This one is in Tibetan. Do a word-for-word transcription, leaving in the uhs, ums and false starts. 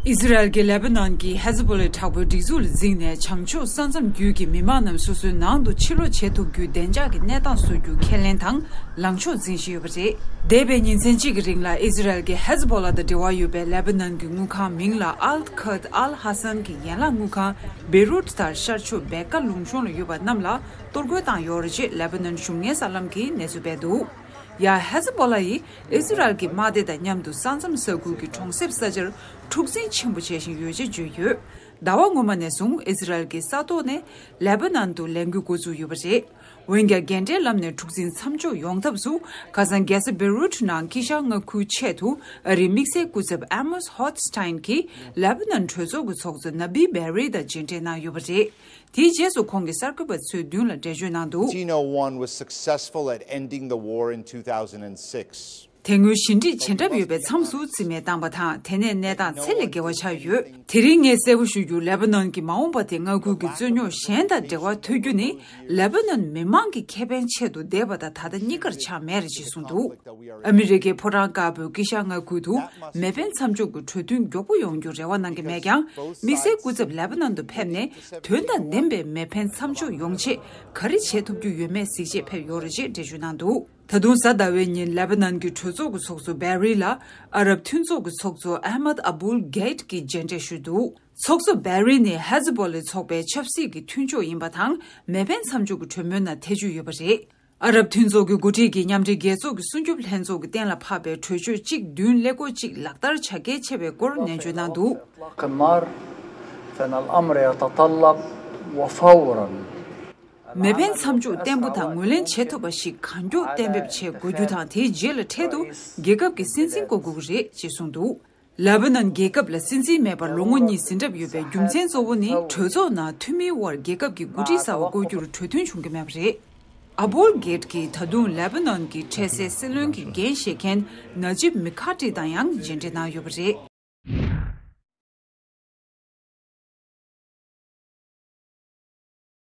ཨི་ཟི་རལ་གྱིས་ལེ་བྷ་ནན་གྱི་ཧེ་ཛི་བྷོ་ལའི་དྲག་པོའི་སྒྲིག་འཛུགས་ལ་འཛིངས་ནས་བྱང་ཕྱོགས་ས་མཚམས་བརྒྱུད་ཀྱི་མི་མང་རྣམས་སོ་སོའི་ནང་དུ་ཕྱིར་ལོག་བྱེད་ཐུབ་རྒྱུའི་བདེ་འཇགས་ཀྱི་གནས་སྟངས་བཟོ་རྒྱུ་ཁས་ལེན་དང་ལངས་ཕྱོགས་འཛིན་བཞིན་ཡོད་པ་རེད། འདས་པའི་ཉིན་མཚན་གཅིག་གི་རིང་ལ་ཨི་ཟི་རལ་གྱི་ཧེ་ཛི་བྷོ་ལ་དང་འབྲེལ་བ་ཡོད་པའི་ལེ་བྷ་ནན་གྱི་དངུལ་ཁང་མིང་ལ་ཨལ་ཁད་ཨལ་ཧ་སན་གྱི་ཡན་ལག་དངུལ་ཁང་བེ་རུད་དང་ཤར་ཕྱོགས་བེ་ཀ་ལུང་གཤོང་ལ་ཡོད་པ་རྣམས་ལ་གཏོར་རྒོལ་བཏང་ཡོད་རེད་ཅེས་ལེ་བྷ་ནན་གཞུང་ངན་གསར་ལམ་གྱིས་གནས་ཚུལ་སྤེལ་འདུག་ཡ། ཧེ་ཛི་བྷོ་ལ་ཡིས་ཨི་ཟི་རལ་གྱི་དམག་སྡེ་དང་མཉམ་དུ་ས་མཚམས་ས་ཁུལ་གྱི་གྲོང་གསེབ་ས་ཆར་འཁྲུག་འཛིང་ཆེན་པོ་བྱེད་བཞིན་ཡོད་ཅེས་བརྗོད་ཡོད། ཟླ་བ་སྔོན་མ་ནས་བཟུང་ཨི་ཟི་རལ་གྱིས་ས་ཐོག་ནས་ལེ་བྷ་ནན་དུ་ལས་འགུལ་འགོ་བཙུགས་ཡོད་པ་རེད། འོན་ཀྱང་། རྒན་གྲས་ལམ་ནས་འཁྲུག་འཛིང་མཚམས་འཇོག་ཡོང་ཐབས་སུ། ཁ་སང་རྒྱལ་ས་བེ་རུད་ནང་དཀྱིལ་ཤར་མངའ་ཁུལ་ཆེད་དུ་ཨ་རིའི་དམིགས་བསལ་སྐུ་ཚབ་ཨ་མོས་ཧོད་སི་ཊེན་གྱིས་ལེ་བྷ་ནན་གྲོས་ཚོགས་ཀྱི་ཚོགས་གཙོ་ན་བི་བེ་རི་དང་མཇལ་འཕྲད་གནང་ཡོད་པ་རེད། དེའི་རྗེས་སུ་ཁོང་གིས་གསར་འགོད་པ་ཚོའི་མདུན་ལ་འགྲེལ་བརྗོད་གནང་འདུག Patino one was successful at ending the war in two thousand six. དེ་སྔོན་ཞི་འགྲིག་བྱེད་གྲབས་ཡོད་པའི་མཚམས་སུ་རྩིས་མེད་བཏང་པ་དང་། དེ་ནས་གནས་སྟངས་ཚད་ལས་བརྒལ་བ་ཆགས་ཡོད། དེ་རིང་ངས་གསལ་པོ་ཞུ་རྒྱུ། ལེ་བྷ་ནན་གྱི་མ་འོངས་པ་དེ་མངའ་ཁུལ་གྱི་རྩོད་རྙོག་གཞན་དང་འབྲེལ་བ་ཐུག་རྒྱུ་ནི་ལེ་བྷ་ནན་མི་མང་གི་ཁེ་ཕན་ཆེད་དུ་བསྡད་པ་དང་ད་ལྟ་གཉིས་ཀར་ཆགས་མེད་རེད་ཅེས་གསུངས་འདུག་ཨ་མི་རི་ཀའི་ཕོ་བྲང་དཀར་པོའི་དཀྱིལ་ཤར་མངའ་ཁུལ་དུ་མེ་འཕེན་མཚམས་འཇོག་གི་གྲོས་མཐུན་མགྱོགས་པོ་ཡོང་རྒྱུར་རེ་བ་གནང་གི་མེད་ཀྱང་། དམིགས་བསལ་སྐུ་ཚབ་ལེ་བྷ་ནན་དུ་ཕེབས་ནས་དོན་དང་ལྡན་པའི་མེ་འཕེན་མཚམས་འཇོག་ཡོང་ཆེད་ག་རེ་བྱེད་ཐུབ་རྒྱུ་ཡོད་མེད་གཟིགས་ཆེད་ཕེབས་ཡོད་རེད་ཅེས་འགྲེལ་བརྗོད་གནང་འདུག་ད་དུང་གཟའ་ཟླ་བའི་ཉིན་ལེ་བྷ་ནན་གྱི་གྲོས་ཚོགས་ཀྱི་ཚོགས་གཙོ་བེ་རི་ལ་ཨ་རབ་མཐུན་ཚོགས་ཀྱི་ཚོགས་གཙོ་ཨ་མད་ཨ་བུལ་གྷེད་ཀྱིས་མཇལ་འཕྲད་ཞུས་འདུག་ཚོགས་གཙོ་བེ་རི་ནི་ཧེ་ཛི་བྷོ་ལའི་ཚོགས་པའི་ཆབ་སྲིད་ཀྱི་མཐུན་ཕྱོགས་ཡིན་པ་དང་། མེ་འཕེན་མཚམས་འཇོག་གི་གྲོས་མོལ་ནང་ཐེ་བྱུས་ཡོད་པ་རེད། ཨ་རབ་མཐུན་ཚོགས་ཀྱི་འགོ་ཁྲིད་ཀྱིས་མཉམ་འབྲེལ་རྒྱལ་ཚོགས་ཀྱི་སྲུང་སྐྱོབ་ལྷན་ཚོགས་ཀྱི་གཏན་ལ་ཕབ་པའི་གྲོས་ཆོད་གཅིག་བདུན་ཀླད་ཀོར་གཅིག་ལག་བསྟར་བྱ་གལ་ཆེ་བའི་སྐོར་ནན་བརྗོད་གནང་འདུག إطلاق النار، فإن الأمر يتطلب، وفورا. མེ་འཕེན་མཚམས་འཇོག་བརྟན་པོ་དང་ངོས་ལེན་བྱེད་ཐུབ་པ་ཞིག་གང་མགྱོགས་གཏན་འབེབས་བྱེད་དགོས་རྒྱུ་དང་། དེའི་རྗེས་ལ་འཕྲལ་དུ་རྒྱལ་ཁབ་ཀྱི་སྲིད་འཛིན་བསྐོ་དགོས་ཀྱི་རེད་ཅེས་གསུངས་འདུག་ལེ་བྷ་ནན་རྒྱལ་ཁབ་ལ་སྲིད་འཛིན་མེད་པར་ལོ་ངོ་གཉིས་ཟིན་གྲབས་ཡོད་པའི་རྒྱུ་མཚན་གཙོ་བོ་ནི། གྲོས་ཚོགས་ནང་འཐུས་མིའི་དབར་རྒྱལ་ཁབ་ཀྱི་འགོ་ཁྲིད་གསར་པ་བསྐོ་རྒྱུར་གྲོས་མཐུན་བྱུང་གི་མེད་པ་རེད། ཨ་བུལ་གྷེད་ཀྱིས་ད་དུང་ལེ་བྷ་ནན་གྱི་འཕྲལ་སེལ་སྲིད་བློན་གྱི་འགན་བཞེས་མཁན་ན་ཇིབ་མི་ཁ་ཏི་དང་ཡང་མཇལ་འཕྲད་གནང་ཡོད་པ་རེད།